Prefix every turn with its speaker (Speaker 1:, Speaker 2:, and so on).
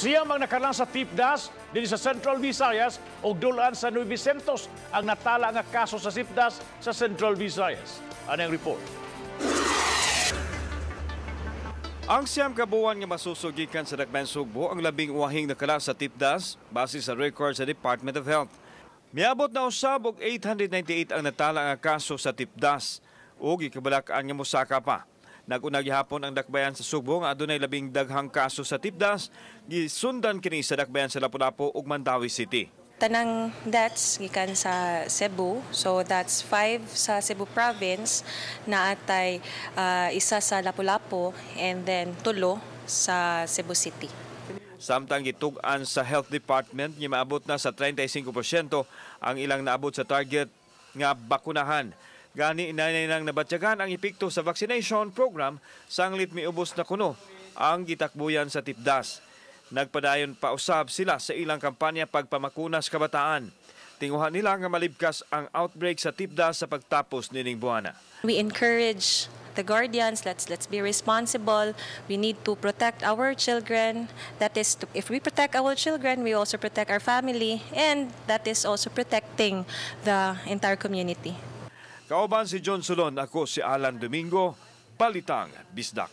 Speaker 1: Siyam ang nakala sa Tipdas dinhi sa Central Visayas ug dulan sa 900 ang natala nga kaso sa Tipdas sa Central Visayas. Ano ang report?
Speaker 2: Ang 9 ka buwan nga masusugikan sa Dakbayan Sugbo ang 11 uwahing nakala sa Tipdas base sa record sa Department of Health. Miabot na usab og 898 ang natala nga kaso sa Tipdas ug gikabalak-an nga mosaka pa. Nag-una gihapon ang dakbayan sa Sugbo nga adunay labing daghang kaso sa Tipdas, gisundan kini sa dakbayan sa Lapu-Lapu ug Mandaue City.
Speaker 3: Tanang deaths gikan sa Cebu. So that's five sa Cebu province, naatay isa sa Lapu-Lapu and then tulo sa Cebu City.
Speaker 2: Samtang gitug-an sa Health Department nga maabot na sa 35% ang ilang naabot sa target nga bakunahan. Gani inay nang nabatyagan ang epekto sa vaccination program sanglit miubos na kuno ang gitakbuyan sa Tipdas. Nagpadayon pa usab sila sa ilang kampanya pagpamakunas kabataan. Tinguha nila nga malibkas ang outbreak sa Tipdas sa pagtapos nining buwana.
Speaker 3: We encourage the guardians, let's be responsible. We need to protect our children. That is, if we protect our children, we also protect our family, and that is also protecting the entire community.
Speaker 2: Kauban si John Solon, ako si Alan Domingo, Balitang Bisdak.